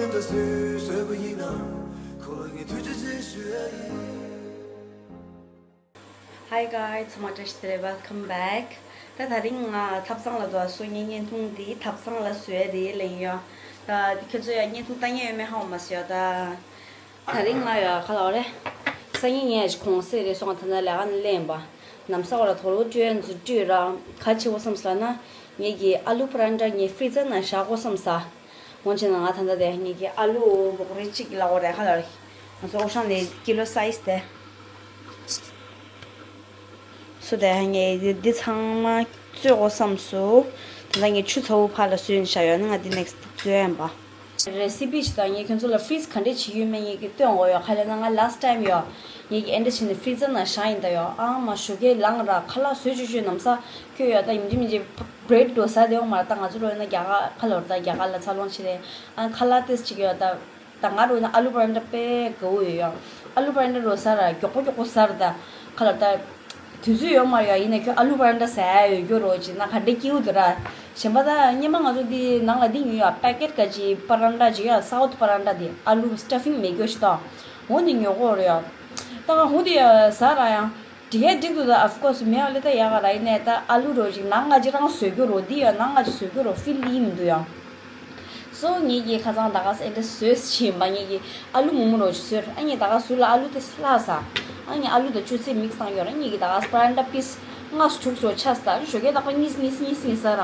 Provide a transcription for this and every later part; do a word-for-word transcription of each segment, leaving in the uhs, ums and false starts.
Hi guys, ཚང་མ་བཀྲ་ཤིས་བདེ་ལེགས། Welcome back. ད་དེ་རིང་ང་ཐབ་ཚང་ལ་འགྲོ་སོང་། ངའི་བརྙན་ཐུང་འདི་ཐབ་ཚང་ལ་བཟོས་རེད་ལེན་ཡོད། ད་ཁྱོད་ཚོ་ཡང་བརྙན་ཐུང་ལྟ་མཁན་ཡོད་མེད་ཧ་གོ་མ་སོང་ཡ། ད་དེ་རིང་ང་ཡ་ག་ལ་བ་རེད། སང་ཉིན་ངས་ཁོང་ཟས་རེད་སོང་ང་ད་ལྟ་ལས་ཀ་ནས་ལེན་པ། ནམ་ས་བ་ལ་དོ་རུ་སྤྲོད་ཡན་ཚུ་སྤྲོད་ར་ག་བྱེད་དགོས་བསམ་སོང་ལབ་ན། ངེད་ཀྱི་ཨ་ལུ་པ་རན་ཏྲ་ངས་ཧྥི་རི་ཛར་ནང་བཞག་དགོས་བསམ་ས། འོན་ཆེ་ན་ང་ད་ལྟ་དེ་ངེད་ཀྱི་ཨ་ལུ་བོག་རིལ་གཅིག་ལ་འོ་རེ་ཧ་ལ་རེ། ང་ཚོ་ཨོ་ཤང་ནས་ཀི་ལོ་སའི་ཛི་དེ། སུ་དེ་ངས་འདི་ཚང་མ་བཙོས་དགོས་བསམ་སོང་། ད་ལྟ་ངས་ཆུ་ཚ་བོ་ཕར་ལ་བཟོས་ནས་བཞག་ཡོད་ན་ང་འདི་ནེག་སི་བཙོས་ཡིན་པ། རེ་སི་པི་ཞིག་དང་ངས་ཁྱོད་ཚོ་ལ་ཧྥི་རི་ཛི་ག་འདྲས་བྱེད་ཀྱི་ཡོད་མེད་ངས་ཀྱི་སྟོན་དགོས་ཡོད། ག་རེ་ལབ་ན་ང་ལ་སི་ཊི་ཊའིམ་ཡོད། ངས་ཀྱི་ཨེ་འདྲ་བྱས་ནས་ཧྥི་རི་ཛར་ནང་བཞག་ཡིན་ད་ཡོད། ཨ་མ་ཞོགས་ཀས་ལངས་ར་ཁ་ལག་བཟོས་བཅུག་བཅུག་ནམ་ས་སྐྱོ་ཡོད། ད་ཡིན་གཅིག་མིན་གཅིག་བྷི་རེག་འགྲོ་ས་དེ་འོང་མ་རེད། ད་ང་ཚོ་ལོ་ཡིན་ན་རྒྱ་གར་ཁ་ལོར་ད་རྒྱ་གར་ལ་འཚར་ལོངས་བྱེད་རེད། ཨ་ཁ་ལག་ཏེས་ཅིག་ཡོད་ད། ད་ང་རོ་ན་ཨ་ལུ་པ་རན་ཏྲ་དཔེ་དགའ་བོ་ཡོད་ཡ། ཨ་ལུ་པ་རན་ཏྲ་རོ་ཟ་ར་མགྱོགས་པོ་མགྱོགས་པོ་ཟ་ར་ད། ཁ་ལ་ད། དུས་ཚོད་ཡོད་མ་རེད་ཡ། ཡིན་ན་ཁྱོད་ཨ་ལུ་པ་རན་ཏྲ་ཟ་ཡ་ཡོད་རྒྱུ་རོ་ཅིག་ན་ག་འདྲ་སྐྱིད་པོ་འདུག་ར། གཞན་པ་ད་སྔོན་མ་ང་ཚོ་འདི་ནང་ལ་འདི་ཉོས་ཡ་པེ་ཀེ་ཊི་ག་ཅིག་པ་རན་ཏྲ་ཅིག་ཡ་སའུ་ཐི་པ་རན་ཏྲ་འདི་ཨ་ལུ་སི་ཊ་ཕིང་མེད་རྒྱུ་ཞིག་ད། འོ་འདི་ཉོ་གོ་རེད་ཡ། ད་ང་འོ་འདི་ཡ་ཟ་ར་ཡ། འགྲིག་ཡ་འགྲིག་འདུག་ད། ཨོཕ་ཀོ་སི་མེད་པ་ལས་ད་ཡག་ག་ར། ཡིན་ནའི་ད་ཨ་ལུ་རོ་ཅིག་ནང་ང་ཅིག་རང་བཟོས་རྒྱུ་རོ་འདི་ཡ་ནང་ང་ཅིག་བཟོས་རྒྱུ་རོ་ཕིལ་ཡིན་མི་འདུག་ཡ། སོ་ངེད་ཀྱིས་ཁ་སང་ད་ག་ས་ཨེ་འདྲ་བཟོས་ཕྱིན་པ། ངེད་ཀྱིས་ཨ་ལུ་མོག་མོག་རོ་ཅིག་བཟོས། ཨ་ངས་ད་ག་ཟུར་ལ་ཨ་ལུ་དེ་སླ་ས། ཨ་ངས་ཨ་ལུ་དང་ཅུ་ཚེ་མིག་སི་བཏང་ཡོད་ར། ངེད་ཀྱིས་ད་ག་ས་པ་རན་ཏྲ་པིས་ལྔ་དྲུག་བཟོས་ཆགས་ས། ད་ཞོགས་ཀས་རྟག་པར་གཉིས་གཉིས་གཉིས་གཉིས་ཟ་ར།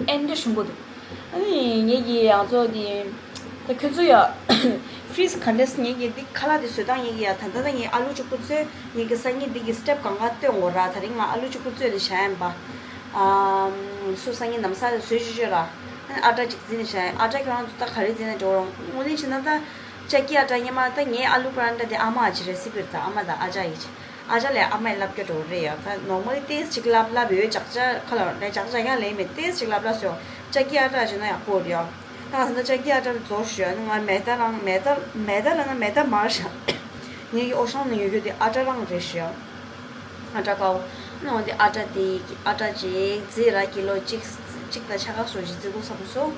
ཨེ་འདྲ་ཞིམ་པོ་འདུག་ཨ་ནི་ངེད་ཀྱིས་ཡང་ཚོ་དེ་ད་ཁྱོད་ཚོ་ཡ་ཧྥི་རི་ཛི་ག་འདྲས་ངེད་ཀྱིས་འདི་ཁ་ལག་དེ་བཟོས་སྟངས་ངེད་ཀྱིས་ཡ་ད་ད་ད་ངས་ཨ་ལུ་གཅིག་པུ་བཙོས། ངེད་ཀྱིས་སང་ཉིན་འདི་གི་སི་ཊེབ་གང་ག་སྟོན་དགོས་ར། ད་རིང་ང་ཨ་ལུ་གཅིག་པུ་བཙོས་ནས་བཞག་ཡིན་པ། ཨམ། སུ་སང་ཉིན་ནམ་ས་ལ་བཟོས་ཅིག་བཅོས་ར། ཨ་ནི་ཨ་ཊ་ཅིག་བརྫིས་ནས་བཞག་ཡིན། ཨ་ཊ་ཁྱོད་རང་ཚོ་ད་ག་རེ་བརྫིས་ནས་འགྲོ་རུང་། དངོས་གནས་བྱས་ན་ད་ཅ་ཀི་ཨ་ཊ་སྔོན་མ་ད་ངའི་ཨ་ལུ་པ་རན་ཏྲ་དེ་ཨ་མ་ཨ་ཅེ་རེ་སི་པི་རེད། ད་ཨ་མ་དང་ཨ་ཅག་ཡིན། ཨ་ཅག་ལས་ཨ་མས་བསླབ་རྒྱུ་འགྲོ་རེད་ཡ། ད་ནོར་མལ་ཏོག་ཙམ་ཅིག་བསླབ་བསླབ་ཡོད། ཅག་ཅག་ཁ་ལ་རེད། ཅག་ཅག་ཀྱང་ལས་མེད། ཏོག་ཙམ་ཅིག་བསླབ་བསླབ་བཟོས། ཅ་ཀི་ཨ་ཊ་བྱས་ན་ཡག་པོ་རེད་ཡ། ད་ང་ད་ཅ་ཀི་ཨ་ཊ་རྫོགས་ཞུ་ཡ། ང་མེ་ད་རང་མེ་ད་མེ་ད་ལ་ང་མེ་ད་མར་བཞག་ངེད་ཀྱི་ཨོ་ཤང་ནང་ཡོད་རྒྱུ་དེ་ཨ་ཊ་རང་རེད་ཞུ་ཡ། ཨ་ཊ་ཀའོ། ནང་དེ་ཨ་ཊ་དེ་ཨ་ཊ་ཅིག་བརྫིས་ར་ཀི་ལོ་གཅིག་གཅིག་དང་ཕྱེད་ཀ་སོ་ཞིག་བརྫི་དགོས་བསམ་སོང་།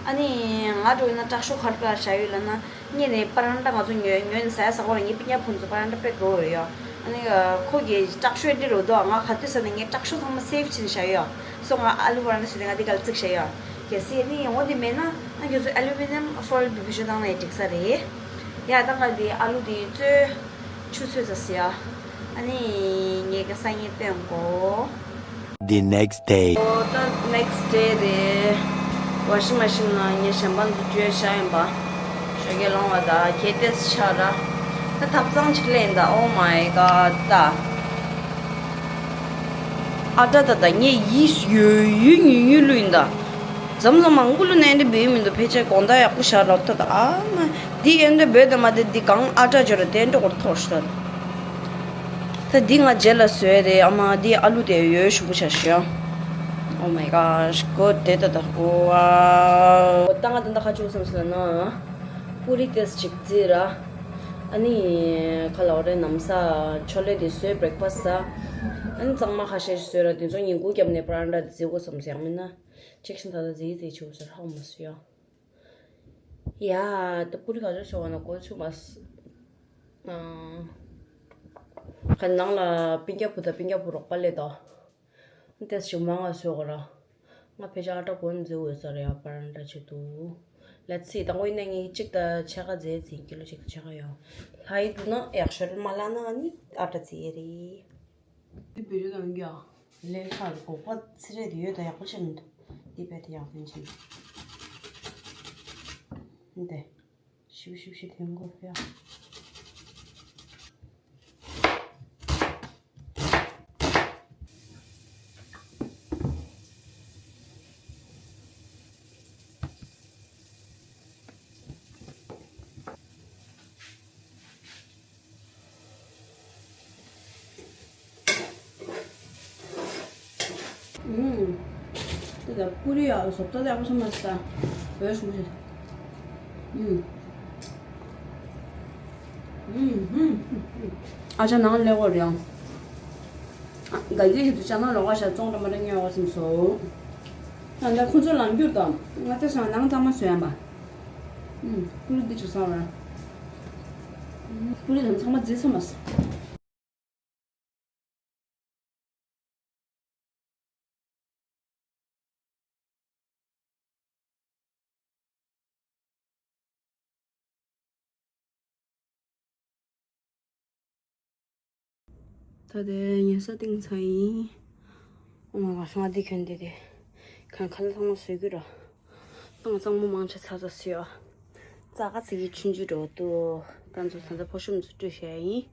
ཨ་ནི་ང་འགྲོ་ཡིན་ན་དྲག་ཤོས་ག་རེ་བཞག་ཡོད་ལབ་ན། ངས་ནས་པ་རན་ཏྲ་ང་ཚོ་ཉོས་ཉོས་ནས་ཟ་ཡ་ཟ་གོ་ར། ངའི་སྤུན་ཀྱག་ཕུན་ཚོགས་པ་རན་ཏྲ་དཔེ་དགའ་བོ་ཡོད་ཡ། ཨ་ནི་ཁོ་གིས་དྲག་ཤོས་འདི་རུ་དོ་ང་ག་དུས་ཟ་ནས་ངས་དྲག་ཤོས་ཚང་མ་སེབ་བྱས་ནས་བཞག་ཡོད་ཡ། སོ་ང་ཨ་ལུ་པ་རན་ཏྲ་ཟོས་ཏེ་ང་འདི་ག་ལ་བརྩིགས་བཞག་ཡོད་ཡ། གལ་སྲིད་ཨ་ནི་འོ་འདི་མེད་ན་ཨ་ཁྱོད་ཚོ་ཨ་ལུ་མི་ནམ་ཧྥོའིལ་བུ་བུ་ཞོ་བཏང་ནས་འགྲིག་ས་རེད། ཡ་ད་ང་འདི་ཨ་ལུ་འདི་བཙོས། ཆུ་ཚོད་ཙམ་ཟིན་ཡ། ཨ་ནི་ངས་ཀྱི་སང་ཉིན་སྟོན་གོ། The next day. ཨོ་ད་ནེག་སི་ཌེ་རེད། ཝ་ཤིང་མ་ཤིན་ནང་ངས་ཞལ་འབག་ཚོ་བཅོས་བཞག་ཡིན་པ། ཞོགས་ཀས་ལངས་པ་ད་གད་དེ་ཆགས་ར། ད་ཐབ་ཚང་ཅིག་ལེན་ད། Oh my god ད། ཨ་ཊ་ད་ད་ངས་ཡིད་ཡོད་ཡོད་ཉུལ་ཉུལ་བླུགས་ཡིན་ད། འཛམ་བཟང་མང་པོ་ལ་ནས་འདི་འབོད་མི་འདུག་ཕལ་ཆེར་དགོང་དག་ཡག་པོ་ཞག་ལོག་ཐ་ད། ཨ་མ་འདི་ཨེ་འདྲ་འབོད་ད་མ་དེ་འདི་གང་ཨ་ཊ་འབྱོར་དེ་འདྲ་གོར་ཐོར་ཤི་ད། ད་འདི་ང་རྗེས་ལ་བཟོས་རེད། ཨ་མ་འདི་ཨ་ལུ་དེ་ཡོད་ཞུ་པོ་ཆ་ཤི། Oh my gosh གོ་དེ་ད་ད། ཝའོ། ད་ང་ད་ད་ཁ་ཆུ་བསམ་སོང་ན། པུ་རི་ཏེས་ཅིག་བརྫིས་ར། ཨ་ནི་ཁ་ལ་འོ་རེ་ནམ་ས་ཆོ་ལེ་དེ་བཟོས་བྷེ་རེག་ཕ་སི་ཟ། ཨ་ནི་གཙང་མ་ཁ་ཤས་ཤིག་བཟོས་ར། དེ་ཚོ་ཉིན་གུང་རྒྱབ་ནས་པ་རན་ཏྲ་དེ་བརྫི་དགོས་བསམ་སོང་། ཡང་མིན་ན་ཅིག་ཤིན་ད་ད་བརྫིས་བརྫིས་ཆུ་བཟོ་ཧ་མ་སོ་ཡ། ཡ་ད་པུ་རི་ག་ཚོད་བཟོ་བ་ན་གོ་ཆུ་མ་སོ། ཁ་ནང་ལ་སྤུན་ཀྱག་བུ་དང་སྤུན་ཀྱག་བུ་རོགས་པ་ལས་དོ། ཏེས་ཞིག་མང་ང་བཟོས་གོ་ར། ང་ཕལ་ཆེར་ཨ་ཊ་གོན་མཛེས་འོས་ས་རེད་ཡ། པ་རན་ཏྲ་ཆེད་དུ། Let's see ད་ངོས་ནས་ངས་གཅིག་དང་ཕྱེད་ཀ་རྫས་འཛིན། ཀི་ལོ་གཅིག་དང་ཕྱེད་ཀ་ཡོད། ལྷ་ཡི་དུ་ན་ཡག་ཤོས་མ་ལ་ན་ནི་ཨ་ཊ་རྫས་རེད། འདི་བེད་སྤྱོད་གཏོང་རྒྱུ་ལས་ཁག་གོག་པ་ཚི་རེད་དེ་ཡོད་ད་ཡག་པོ་ཤེས་མི་འདུག་འདི་བེད་དེ་ཡག་པོ་ཡིན་ཕྱིན། འདི། ཤིབ་ཤིབ་ཤིབ་དེ་མགོ་ཕྱོགས། ཨུམ། དེ་ད་པུ་རི་ཡ་བཟོ་ལྟ་དེ་ཡག་པོ་བྱུང་མ་སོང་ད། འོས་བྱུང་ཞེས། ཨུམ། ཨུམ། ཨ་ཅག་ནང་ལས་འོར་ཡང་། དགའ་སྐྱིད་ཞིག་ཏུ་ཅག་ནང་ལོགས་ཀ་ཞག་བཙོང་འགྲོ་མ་རེད་ཉོ་བ་སེམས་སོ། ད་ལྟ་ཁོ་ཚོ་ལངས་རྒྱུ་དང་ང་ཏེ་སང་ནང་གཙང་མ་བཟོས་ཡ་མ། ཨུམ། ཀུ་རེ་འདི་ཅིག་བཟང་བས། ཀུ་རེ་དང་ཚང་མ་བརྗེད་ཚར་མ་སོང་། ད་ལྟའི་ཉལ་ས་སྟེང་ཚང་ཡིན། ཨོ་མ་ག་སང་འདི་གྱོན་དེ་དེ། གང་ཁ་ལ་ཚང་མ་བཟོས་ཀྱི་ར། ཏང་གཙང་མ་མང་ཆེ་ཚ་ཚ་ཟེར་ཡ། ཙག་ག་ཙིག་གི་ཆུན་ཆུ་འགྲོ་འདུག་ད་ཚོ་ད་ལྟ་ཕོ་ཤོམ་ཚོ་སྤྲོད་བྱས་ཡིན།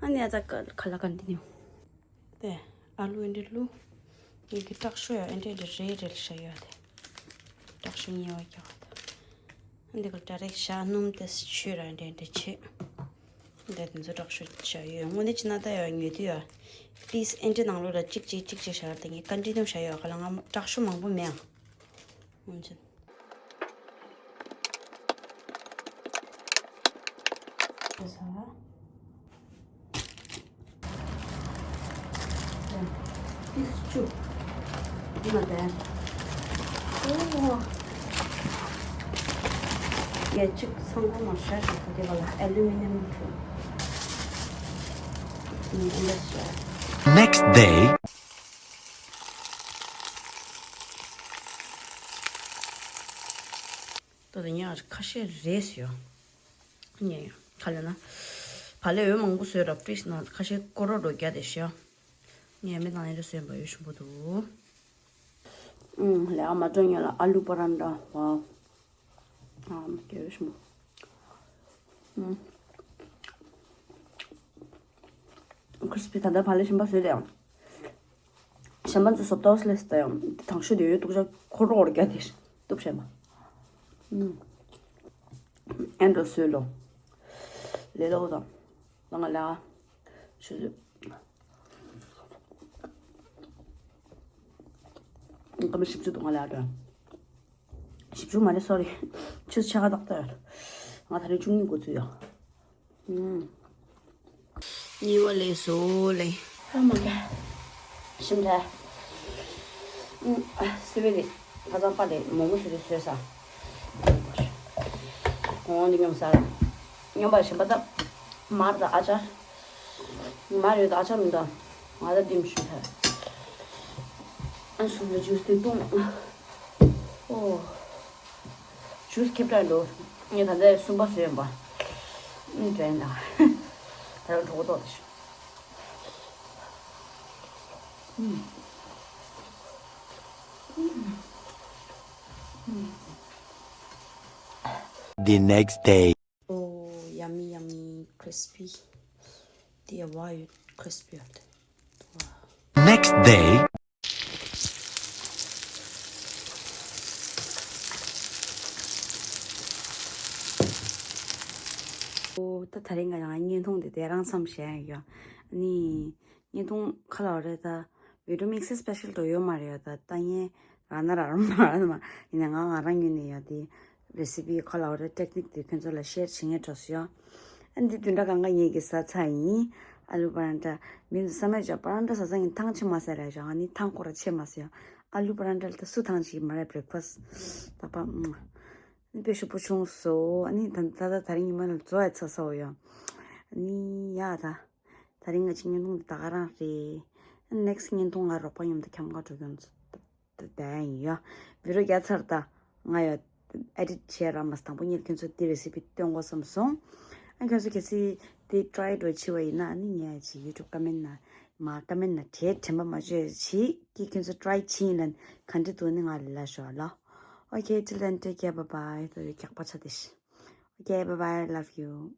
ཨ་ནི་ཨ་ཙག་ཁ་ལ་ག་འདི་ནི། དེ་ཨ་ལུ་ཨེ་འདྲ་ལུ། ངེད་ཀྱི་སྐྲག་ཤོ་ཡ་ཨེ་འདྲ་འདྲ་རེ་རེ་ལ་བྱ་ཡོད་དེ། སྐྲག་ཤོ་ཉེ་བ་རྒྱག་པ་དང་། འདི་ག་ལ་ཌ་རེག་ཤ་སྣུམ་དེ་ཆུ་ར་ཨེ་འདྲ་འདྲ་ཆེ། འདི་དེ་ཚོ་སྐྲག་ཤོ་བྱ་ཡོད་དངོས་གནས་ཅི་ན་ད་ཡ་ཉོས་དུས་ཡ། པི་སི་ཨེ་འདྲ་ནང་ལོགས་ལ་གཅིག་གཅིག་གཅིག་གཅིག་བྱ་ཡ་དེ་ངས་བཀའ་འདྲི་གནང་བྱ་ཡོད་ག་ལ་ང་སྐྲག་ཤོ་མང་པོ་མེད་ཨང་། སྔོན་ཆད། ཏིས་བཅུ། འདི་མ་དེ། ཨོ། ཡ་གཅིག་ཚང་ཁོ་མ་ཧྲ་ཞིག་ཏུ་དེ་བ་ལ་ཨ་ལུ་མི་ནམ་བྲུ། ཨིན་ལེ་ཤ། Next day. ད་ལྟ་ཉག་ཁ་ཤས་རེད་ཡོ། ཉེ་ཡོ། ག་ལ་ན། བ་ལས་འོད་མང་པོ་བཟོས་ར་ཕྲིས་ན་ཁ་ཤས་ཀོ་རོ་རོ་རྒྱ་དེ་ཤོ། ཉེ་མི་དང་ཡིན་རེ་བཟོས་པ་ཡོད་ཤུ་པོ་འདུག་ཨུམ། ལས་ཨ་མ་ཀྲོ་ཉོ་ལ་ཨ་ལུ་པ་ར་འདྲ་བ། ཨ་མ་སྐྱེ་ཡོད་ཤུ་པོ། ཨུམ། ཁྲིས་པི་ད་ལྟ་བ་ལས་ཞིམ་པ་བཟོས་རེད་ཨང་། གཞན་པ་ཚོ་བཟོ་ལྟ་བ་སླེབས་ད་ཡང་དེ་དང་ཤོས་དེ་ཡོད་འདུག་ཅག་ཁོ་རོག་རྒྱ་དེ་གཏུབ་བྱས་པ། ཨུམ། ཨེ་འགྲོ་བཟོས་ལོ། ལེ་ལོ་དང་། ང་ལ། ཆུ་ཚོད། སྐར་མ་བཞི་བཅུ་དང་ང་ལ་དྲན། བཞི་བཅུ་མ་རེད་སོ་རི། ཆུ་ཚོད་ཕྱེད་ཀ་ཏག་ཏག་ཡོད། ང་ད་རེས་བཅུ་གཉིས་འགོ་ཚུགས་ཡོད། ཨུམ། གཉིས་པ་ལས་བཟོ་ལེ། ཨ་མ་ག་ཞིམ་ཐལ། ཨུམ། སི་པི་རེད། ཁ་སང་པ་ལས་མོག་མོག་སི་པི་བཟོས་ས། འོང་འདི་སྙོམས་ས། སྙོམས་པ་ཞིམ་པ་ད། མར་དང་ཨ་ཅར། མར་ཡོད་དང་ཨ་ཅར་མི་འདུག་ང་ད་འདི་མི་ཞིམ་ཐལ། ཨ་སུ་ལ་ཇུས་དེ་བཏུང་། ཨོ། ཇུས་ཁེབས་དྲག་འགྲོ། ངས་ད་ལྟ་གསུམ་པ་བཟོས་ཡིན་པ། ཨུམ་དྲན་ད། ད་རུང་གྲོགས་ཏོག་དེ་ཤོག་ཨུམ། ཨུམ། ཨུམ། The next day. Oh, yummy, yummy, crispy. The wow, crispy. Wow. Next day. ཨོ། ད་ད་རིང་ང་རང་བརྙན་ཐུང་འདི་དེ་རང་མཚམས་བཞག་ཡོད། ཨ་ནི། བརྙན་ཐུང་ཁ་ལ་རེད་ད། video mix special འགྲོ་ཡོད་མ་རེད་ཡ་ད་ལྟ་ངས་རང་ན་རང་རང་མ་རང་མ་ཡིན་ན་ང་ང་རང་ཉོས་ནས་ཡ་དེ། recipe ཁ་ལ་འོ་རེ་technique དེ་ཁྱོད་ཚོ་ལ་share བྱེད་ངེས་འགྲོ་སོང་ཡ། ཨ་འདི་བདུན་ཕྲག་སྒང་ག་ངེད་ཀྱི་ཟ་ཚ་ཡིན། ཨ་ལུ་པ་ར་ཏྲ། མི་འདི་བསམ་མེད་ཅག་པ་ར་ཏྲ་ཟ་ཚ་ཡིན་ཐང་ཆད་མ་ཟེར་ར་ཞག་ཨ་ནི་ཐང་ཁོ་ར་ཆད་མ་ཟེར་ཡ། ཨ་ལུ་པ་ར་ཏྲ་ལ་ད་སུ་ཐང་ཆད་མ་རེད་breakfast ད་པ། ཨ་ནི་དཔེ་ཤུ་པོ་ཆུང་སོ་ཨ་ནི་ད་ད་ད་ད་རིང་ཉི་མ་ལ་ཛོ་ཡ་ཚ་ས་འོ་ཡ། ཨ་ནི་ཡ་ད། ད་རིང་ང་ཅིག་བརྙན་ཐུང་འདི་ད་ག་རང་རེད། next བརྙན་ཐུང་ང་རོགས་པ་མཉམ་དུ་ཁྱམས་ཁ་འགྲོ་གི་ཡོང་ཚུལ། ད་ཡིན་ཡ། video རྒྱག་ཚར་ད། ང་ཡ། edit བྱས་ར་མ་དང་པོ་ཉིད་ཁྱོད་ཚོ་དེ་recipe སྟོན་དགོས་བསམ་སོང་། ཨ་ཁྱོད་ཚོ་གལ་སྲིད་དེ་try འགྲོ་བྱེད་པ་ཡིན་ན་ཨ་ནི་ངས་ཅིག་YouTube comment ན་མ་comment ན་དྲན་དྲན་པ་མ་བརྗེད་བྱེད་ཀྱི་ཁྱོད་ཚོ་try བྱེད་ཡིན་ན་ག་འདྲ་འདུག་ནི་ང་ལ་ལ་ཞོག་ལ། Okay, till then, take care, bye bye. ད་ཡོད་རྒྱག་པ་ཆ་དེ་ཤི། Okay, bye bye, love you.